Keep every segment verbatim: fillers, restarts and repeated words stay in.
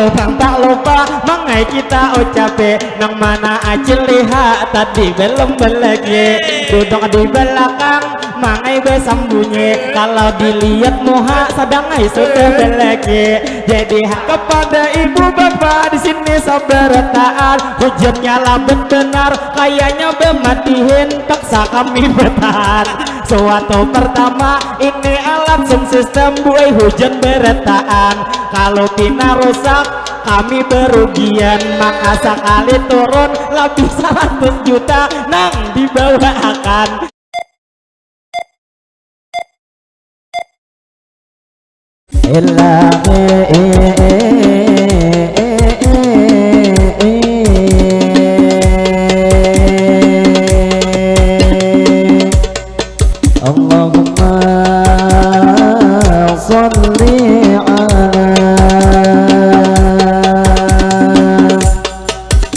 Orang tak lupa mangai kita ucapi, nang mana Acil lihat tadi belum belegi, duduk di belakang mangai besambunyi, kalau dilihat muha sadangai sudah belegi. Jadi kepada ibu bapa di sini sabarataan, hujannya labet benar, kayaknya bematihin, paksa kami bertahan. Suatu pertama ini alat sound system, buai hujan beretaan. Kalau pina rusak, kami berugian, maka sekali turun lebih seratus juta nang dibawaakan. Ilahi, Allahumma salli ala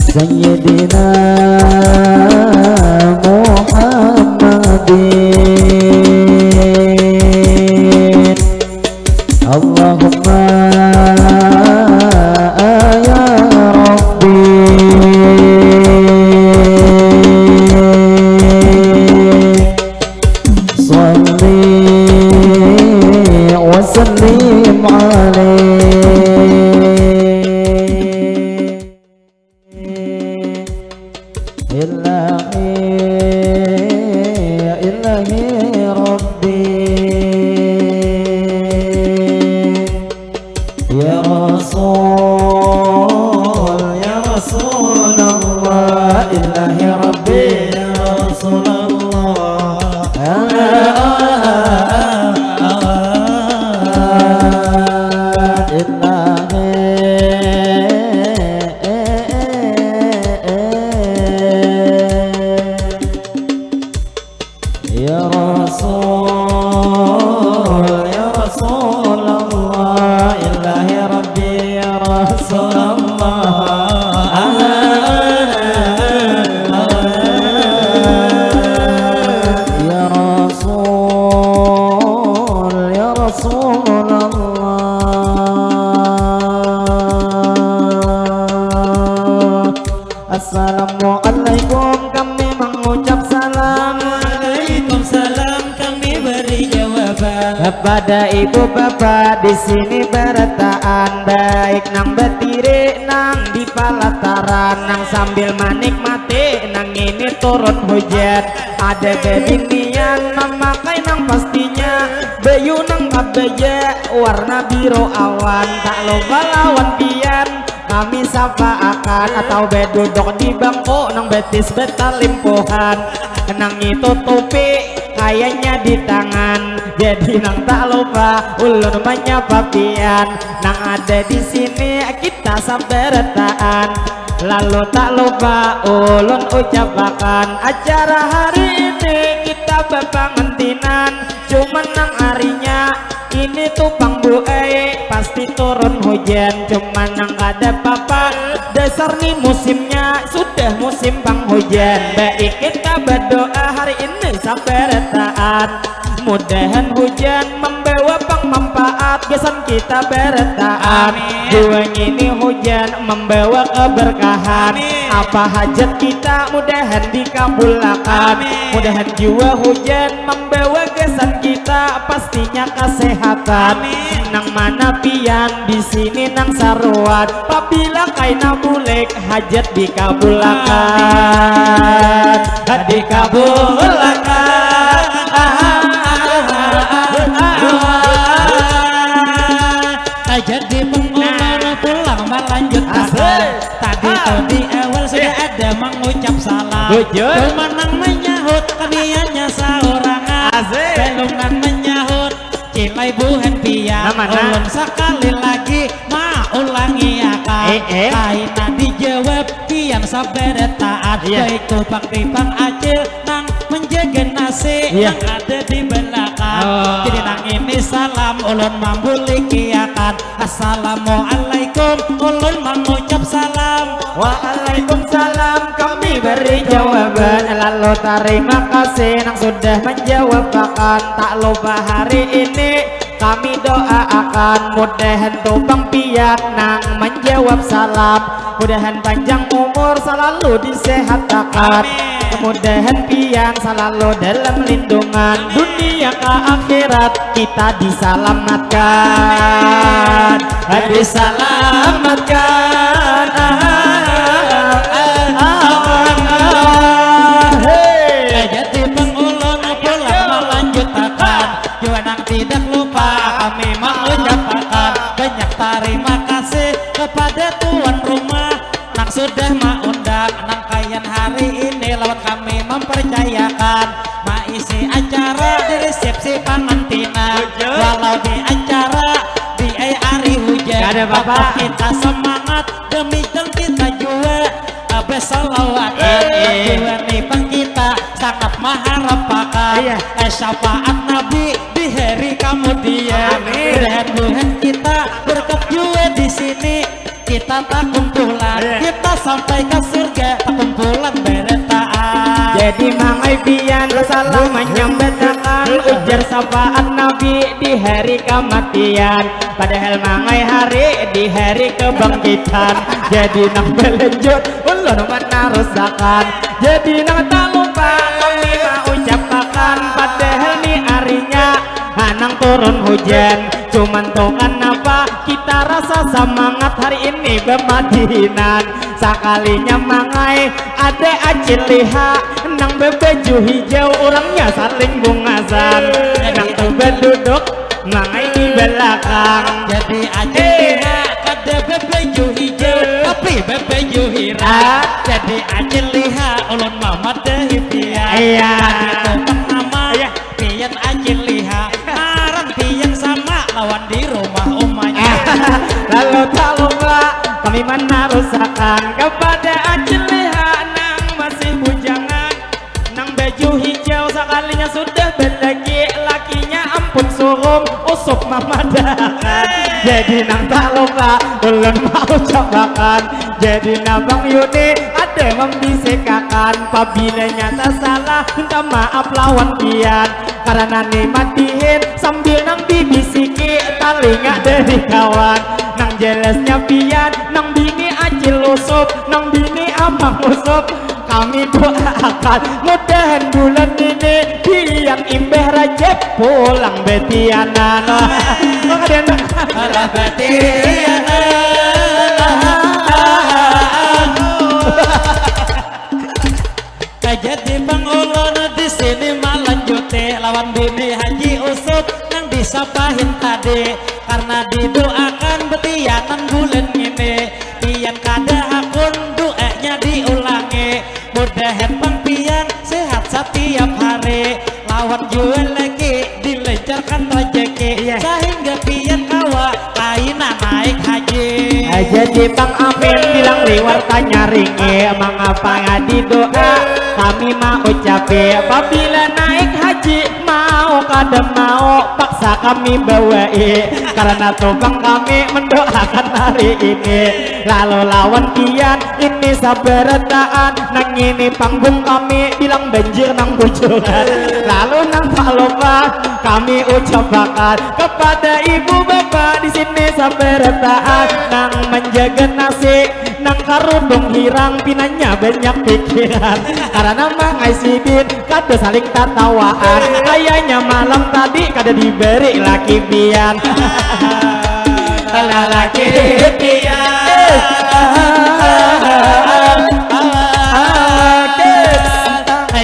Sayyidina Muhammadin. Allahumma ya Rabbi salli wa sallim alaihi. Ilahi, ya Ilahi Rabbi, ya Rasul, ya Rasulullah, Ilahi Rabbi, ya Rasulullah. Ah, ah, ah, ah, ah, Ilahi. Ya Rasul, ya Rasulullah, Ilahi Rabbi, ya Rasulullah. Ya Rasul, ya Rasulullah. Assalamualaikum, kami mengucap salam. Waalaikumsalam, kami beri jawaban. Kepada ibu bapa di sini berataan, baik nang berdiri, nang di pelataran, nang sambil menikmati, nang ini turun hujan. Ada bebinian memakai nang pastinya, bayu nang kabeja warna biru awan, tak lupa lawan pian. Kami sapaakan atau beduduk di bangku nang betis betalimpuhan, nang itu tupi kayanya di tangan, jadi nang tak lupa ulun menyapa pian nang ada di sini kita sabarataan. Lalu tak lupa ulun ucapakan acara hari ini kita bapangentinan, cuman nang arinya ini tu pang buai, pasti turun hujan, cuman nang kada papa, dasar ni musimnya sudah musim pang hujan. Baik kita berdoa hari ini sabarataan, mudahan hujan membawa pang manfaat gasan kita barataan. Amin. Jua ngini hujan membawa keberkahan. Amin. Apa hajat kita mudahan dikabulakan. Amin. Mudahan jua hujan membawa gasan kita pastinya kesehatan. Amin. Nang mana pian di sini nang saruan, pabila kaina bulik hajat dikabulakan. Amin. Dikabulakan. Jadi pengumuman pulang melanjut. Asik. Tadi tuh di awal sudah ada mengucap salam. Bujur. Cuma nang menyahut kamiannya saurangan. Asik. Belum nang menyahut cilai buhan pian. Nah, mana? Ulun sekali lagi mau ulangi akan. Eh, eh. Kaina dijawab pian sabarataan. Iya. Baik tu pang pipang acil nang menjaga nasi. Iya. Nang ada di belakang. Oh. Jadi nang ini salam ulun mambulikiakan. Assalamualaikum, ulun mangucap salam. Waalaikumsalam, kami beri jawaban. Lalu tarima kasih nang sudah menjawabakan. Tak lupa hari ini Kami doaakan mudahan tubang pian nang manjawab salam, mudahan panjang umur salalu disehatakan. Mudahan pian salalu dalam lindungan, dunia ka akhirat kita disalamatkan. Disalamatkan. Jadi pang ulun pulang malanjutakan jua nang tidak lupa kami mangucapakan banyak tarima kasih kepada tuan rumah nang sudah maundang nang kayan hari ini lawan kami mempercayakan maisi acara di resepsi pangantina. Walau di acara di ai ari hujan, Kada apa-apa. Kita semangat demi dan kita jua. Abe salawat Eh. Dua ni pang kita sangat maharapakan Iya. Eh, syafaat Nabi di hari kemudian. Amin. Dan Tuhan kita berkat jua di sini. Kita tak kumpulan, Iya. Kita sampai ke surga tak kumpulan beretaan. Jadi mangai pian salah manyambatakan ujar syafaat Nabi di hari kematian. Padahal mangai hari di hari kebangkitan. Jadi nang balanjut ulun manarusakan. Jadi nang tak lupa kami maucapakan. Padahal ni arinya hanang turun hujan. Cuman tuh kanapa kita rasa semangat hari ini bemadinan. Sakalinya mangai ada acil liha nang bebaju hijau orangnya saling bungasan. Nang tuh beduduk mangai di belakang. Jadi acil liha kada bebaju hijau tapi bebaju hirang. Ah. Jadi acil liha ulun mamadahi pian. Iya. Tadi tuh nama Iya. pian acil liha. Ngaran pian sama lawan di rumah umanya. Lalu tak lupa kami manarusakan kepada acil liha nang masih bujangan. Nang baju hijau sakalinya sudah balaki lakinya ampun surum usup mamadahakan. Jadi nang tak lupa ulun maucapakan. Jadi nabang Yuni ada membisikakan. Pabila nyata salah minta maaf lawan pian. Karena ni matihin sambil nang dibisiki talinga dari kawan. Nang jelasnya pian, nang bini acil usup, nang bini amang usup. Kami doaakan mudahan bulan ini pian imbah Rajab pulang betianan. Wah, makadenda. Lah betianan. Jadi pang ulun di sini malanjuti lawan bini Haji Usup nang disapahin tadi. Karena didoakan betianan bulan ini, pian kada hakun doanya diulangi. Mudahan pang pian sehat setiap hari, lawan jua lagi dilancarkan rezeki, Iya. Sehingga pian kawa kaina naik haji. Jadi pang amin bilang liwar tanya ringi mangapa ngadi doa kami maucapi apabila naik haji mau kada mau paksa kami bawai karena tuh pang kami mendoakan hari ini lalu lawan pian ini sabarataan nang ini panggung kami bilang banjir nang bujuran lalu nang tak lupa kami ucapakan kepada ibu bapa di sini sabarataan nang menjaga nasi nang karudung hirang pinanya banyak pikiran karena mangai sidin kada saling tatawaan ayahnya malam tadi kada diberi laki pian lalaki pian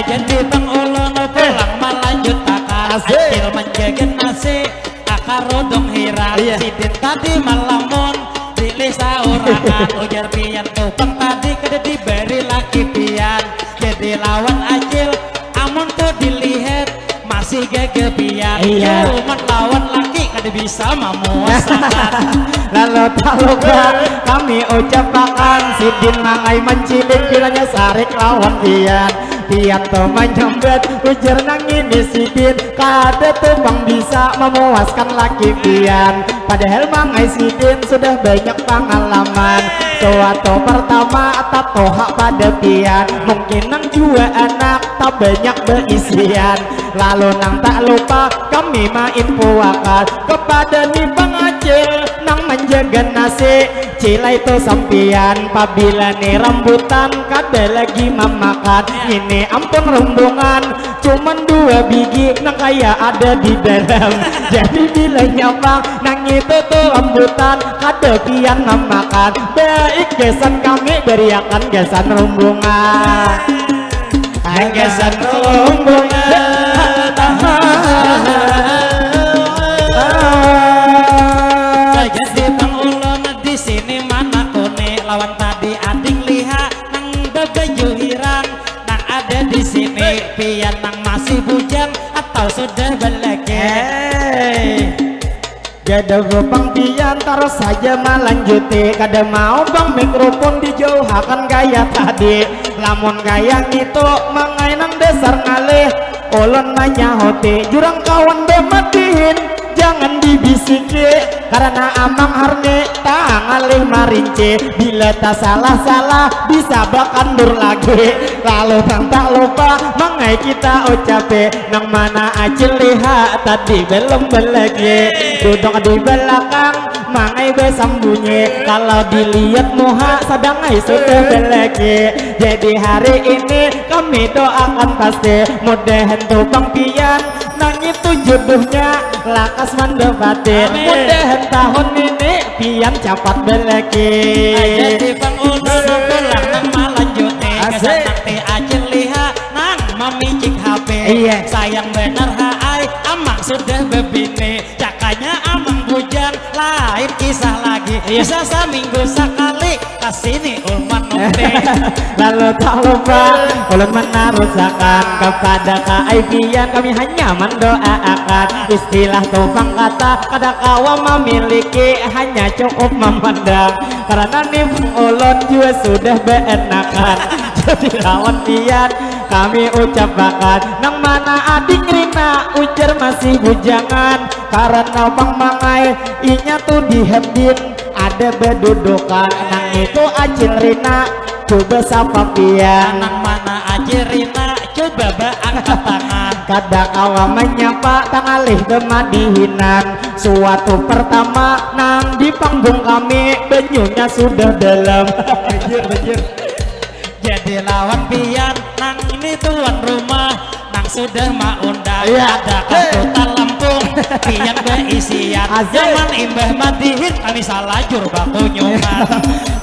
Jadi pang ulun pulang malanjutakan Asik. Acil menjaga nasi Akar rodong hirang Iya. Sidin tadi malamun Pilih saurangan Ujar pian tupang tadi kada diberi laki pian Jadi lawan acil Amun tu dilihat Masih gagah pian Iya. Cuman lawan laki kada bisa mamuasakan Lalu tak lupa kami ucapakan Sidin mangai mancilik bilanya sarik lawan pian Pian tu manyambat ujar nang ini sidin Kada tu pang bisa mamuaskan laki pian Padahal mangai sidin sudah banyak pangalaman Suatu pertama tatoha pada pian Mungkin nang jua anak banyak beisian. Lalu nang tak lupa kami mainfoakan kepada ni pangacil nang menjaga nasi. Cila itu sampian pabila ni rambutan kada lagi memakan. Ini ampun rombongan, cuman dua bigi nang kaya ada di dalam. Jadi bila nyapang nang itu tu rambutan kada pian memakan. Baik gasan kami beriakan gasan rombongan. Gasan rombongan. Jadi pang ulun di sini manakuni lawan tadi ading liha nang babaju hirang nang ada di sini. Pian nang masih bujang atau sudah balaki? Hei. Kada bepang pian tarus saja malanjuti. Kada mau bang mikrofon dijauhakan gaya tadi. Lamun gaya ngitu mangainan dasar ngalih. Ulun manyahuti jurang kawan bematihin. Jangan dibisiki karena amang harni tangalih marinci. Bila tasalah-salah bisa bakandur lagi. Lalu nang tak lupa mangai kita ucapi. Nang mana acil liha tadi belum belegi. Duduk di belakang mangai besambunyi. Kalau dilihat muha sadangai sudah belegi. Jadi hari ini kami doakan pasti mudahan tu pang pian nang itu jodohnya lakas mandapati. Mudahan tahun ini pian capat belegi. Jadi pang ulun pulang nang malanjuti. Kesan nanti acil liha nang mamicik H P. Iya. Sayang benar haai, amang sudah bebini. Cakanya amang bujang, lain kisah lagi. Iya. Bisa saminggu sakali kasini ulun manukti. Lalu tak lupa ulun menarusakan kepada Kak Aibian, kami hanya mendoaakan. Istilah tupang kata kada kawa memiliki, hanya cukup memandang. Karena ni ulun juga sudah beenakan. Jadi lawan pian kami ucapakan nang mana ading Rina ujar masih bujangan. Karena pang mangai inya tu di hembin ada bedudukan. Nang itu acil Rina coba sapa pian. Nang mana acil Rina coba baangkat tangan. Kada kawa menyapa tangalih bemadihinan. Suatu pertama nang di panggung kami banyunya sudah dalam. Bajir, bajir. Jadi lawan pian nang ini tuan rumah nang sudah maundang. Iya. Ada katutan lampung pian beisian. Asik. Nyaman imbah madihin kami salajur bakunyungan.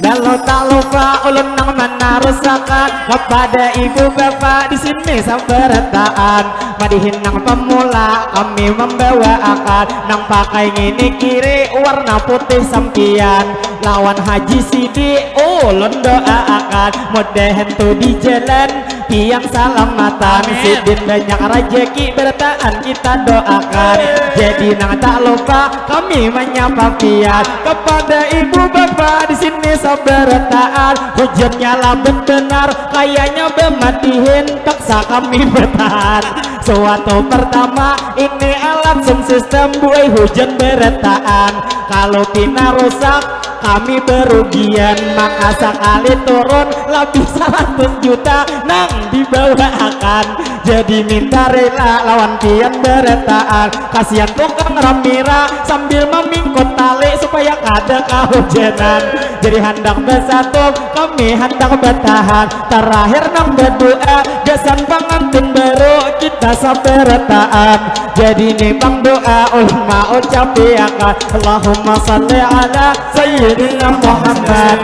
Lalu tak lupa ulun nang menarusakan kepada ibu bapak di sini sabarataan. Madihin nang pemula kami membawa akan nang pakai ngini kiri warna putih sampian lawan Haji Sidi ulun doa akan mudahan tu di jalan pian salamatan. Amin. Sidin banyak rajaki berataan kita doakan. Amin. Jadi nang tak lupa kami menyapa pian kepada ibu bapak di sini sabarataan. Hujannya labat benar kayaknya bematihin paksa kami bertahan. Suatu pertama ini alat sound system buai hujan berataan. Kalau pina rusak kami berugian maka sekali turun lebih seratus juta nang dibawaakan. Jadi minta rela lawan pian berataan. Kasihan tukang ramira sambil memingkut tali supaya kada kahujanan. Jadi handak bersatu kami handak bertahan. Terakhir nang berdoa gasan pengantin baru kita sabarataan. Jadi ni pang doa ulun maucapiakan Allahumma salli ala sayyidina Muhammad.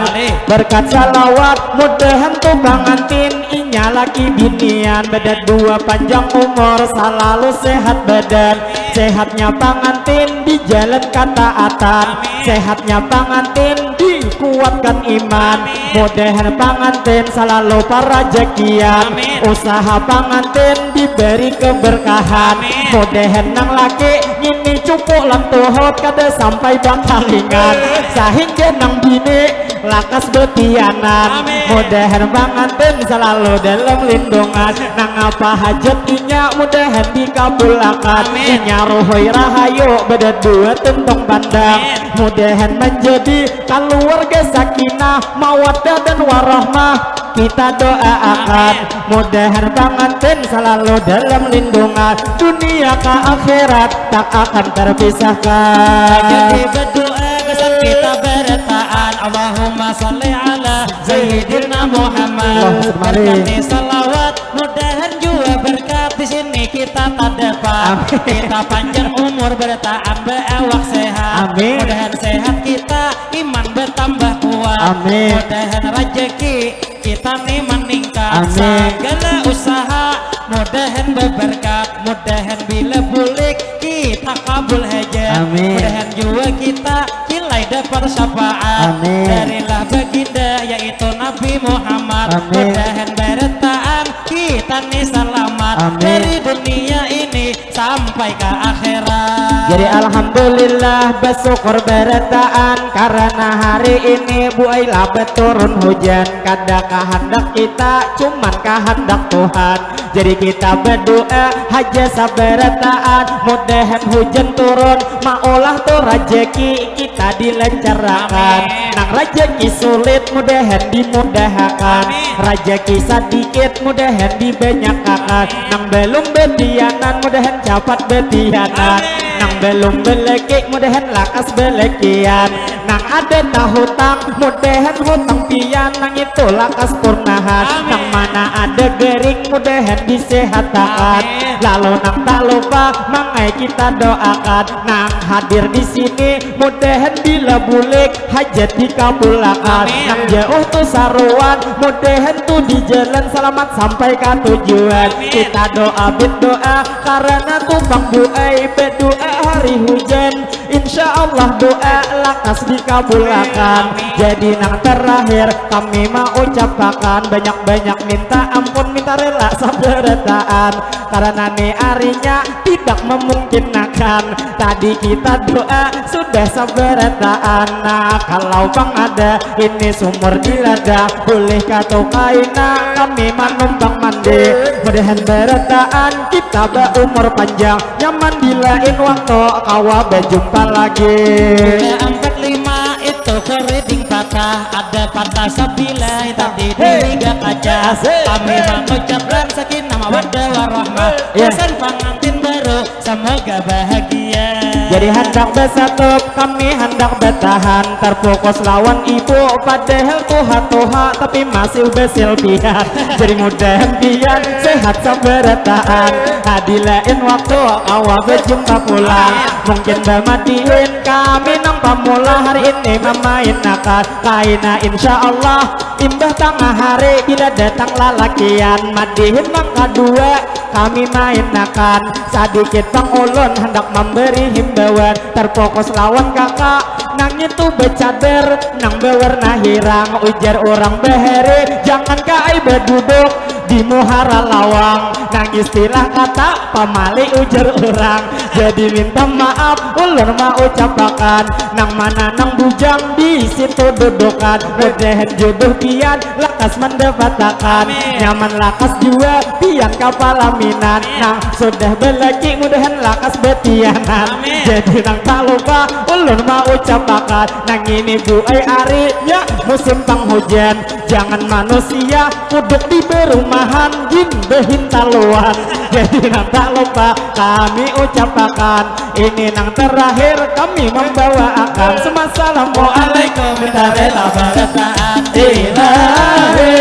Berkat salawat mudahan tu pengantin inya laki binian beda dua panjang umur selalu sehat badan. Sehatnya pengantin di jalan kataatan. Sehatnya pengantin dikuatkan iman. Mudahan pangantin selalu parajakian. Usaha pangantin diberi keberkahan. Mudahan nang laki ngini cupu lan tuhut kada sampai bakalingan sahingga nang bini lakas betianan. Mudahan pangantin selalu dalam lindungan. Nang apa hajat inya mudahan dikabulakan. Inya ruhui rahayu badadua tuntung pandang. Mudahan menjadi kaluarga sakinah Mawaddah dan warahmah kita doaakan. Mudahan pangantin salalu dalam lindungan, dunia ka akhirat tak akan terpisahkan. Jadi berdoa pesan kita berataan, Allahumma salli ala Sayyidina Muhammad. Allahumma salli. Berkati salawat mudahan jua berkat di sini kita tak dapat. Amin. Kita panjang umur berataan beawak sehat. Amin. Mudahan sehat kita iman bertambah kuat. Amin. Mudahan rajaki kita ni meningkat. Amin. Segala usaha mudahan beberkat, mudahan bila bulik kita kabul haja. Amin. Mudahan jua kita kilai dapat syafaat. Amin. Darilah baginda yaitu Nabi Muhammad. Amin. Mudahan beretaan kita ni selamat. Amin. Dari dunia ini sampai ka akhirat. Jadi alhamdulillah basyukur barataan karana hari ini buai lah baturun hujan, kada kahandak kita cuman kahandak Tuhan. Jadi kita badu'a haja sabarataan mudahan hujan turun maulah tu rajaki kita dilancarakan. Amin. Nang rajaki sulit mudahan dimudahakan. Amin. Rajaki sadikit mudahan dibanyakakan. Amin. Nang balum batianan mudahan capat batianan. Amin. Nang balum balaki mudahan lakas balakian. Amin. Nang ada tahutang mudahan hutang pian nang itu lakas purnahan. Amin. Nang mana ada garing mudahan disehatakan. Amin. Lalu nang tak lupa mangai kita doakan nang hadir di sini mudahan bila bulik hajat dikabulakan. Amin. Nang jauh tu saruan mudahan tu di jalan salamat sampai ka tujuan. Amin. Kita doa berdoa karana tu pang buai berdoa hari hujan. Insya Allah doa lakas dikabulakan. Amin. Jadi nang terakhir kami mau ucapakan banyak-banyak minta ampun minta rela sabarataan karena ni arinya tidak memungkinakan tadi kita doa sudah sabarataan. Nah kalau pang ada ini sumur di lada boleh katu kaina kami manumpang mandi mudahan barataan kita baumur panjang nyaman di lain waktu kawa bajumpa lagi. Bila empat lima itu keriting patah, ada patah sebilah tadi di liga kaca. Asik. Kami mengucapkan sakinah mawaddah warahmah. Iya. Pesan pengantin baru semoga bahagia. Jadi handak bersatu, kami handak bertahan. Terfokus lawan ibu, padahal tuha-tuha tapi masih berselfihan. Jadi mudahan pian sehat sabarataan. Hadilain waktu awal berjumpa pulang. Mungkin bamadihin kami nang pamula hari ini memainakan kaina insya Allah imbah tangah hari bila datang lalakian madihin nang kadua kami mainakan sadikit pang ulun handak memberi himbauan terfokus lawan kakak nang itu becadar nang bewarna hirang ujar orang bahari jangan ka ai baduduk di muhara lawang nang istilah kata pamali ujar orang jadi minta maaf ulun maucapakan nang mana nang bujang di situ dudukan mudahan jodoh pian lakas mandapatakan nyaman lakas jua pian kapalaminan nang sudah balaki mudahan lakas batianan jadi nang talupa ulun maucapakan nang ini buai ari nya musim panghujan jangan manusia kuduk di berumahan gin behintaluan jadi nang talupa kami ucapakan ini nang terakhir kami membawa akan semasalam mualaikum minta rela barataan ilahi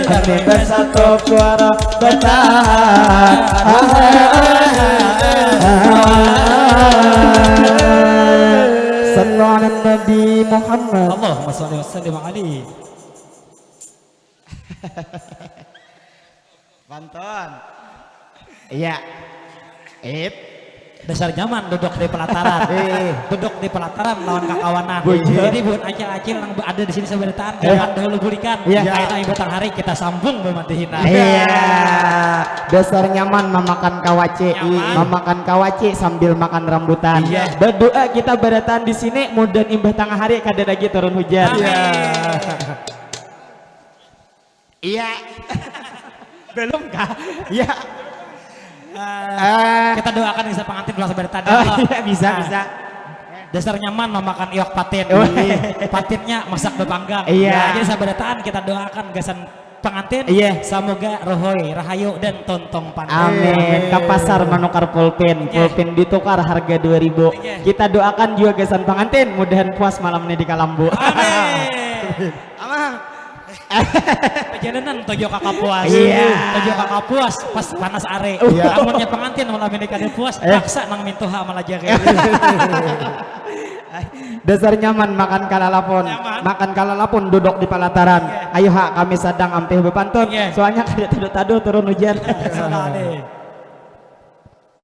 kami bersatu suara bertahan Sallu ala Nabi Muhammad Allahumma salli wa sallim alaihi Bantuan. Iya. Ip. Dasar nyaman duduk di pelataran. Ih. Duduk di pelataran lawan kakawanan. Bujur. Jadi buat acil-acil yang ada di sini sebentar, eh. Jangan dahulu bulikan. Iya. Karena yang datang hari kita sambung mematihin. Iya. Dasar nyaman memakan kawaci. Nyaman. Memakan kawaci sambil makan rambutan. Iya. Berdoa kita beratan di sini, mudah imbah tengah hari kada lagi turun hujan. Iya. Iya. Belum kah? Iya. Uh, kita doakan bisa pengantin pulang sebentar. Oh, iya, bisa, nah. Bisa. Dasar nyaman mamakan iwak patin. Patinnya masak bapanggang. Iya. Ya, jadi sabarataan kita doakan gasan pengantin. Iya. Semoga rohoi, rahayu dan tontong patin. Amin. Ke pasar menukar pulpin, Oke. Pulpin ditukar harga dua ribu. Oke. Kita doakan juga gasan pengantin, mudahan puas malam ini di Kalambu. Amin. Amang. Perjalanan tujuh kakak puas. Iya. Tujuh kakak puas pas panas are. Iya. Amunnya pengantin malam ini kada puas, Eh. paksa nang mintuha malah jaga. Dasar nyaman makan kalalapun, Nyaman. Makan kalalapun duduk di palataran. Ayo ha, kami sadang ampih bepantun. Iya. Soalnya kada taduh-taduh turun hujan. Salah deh.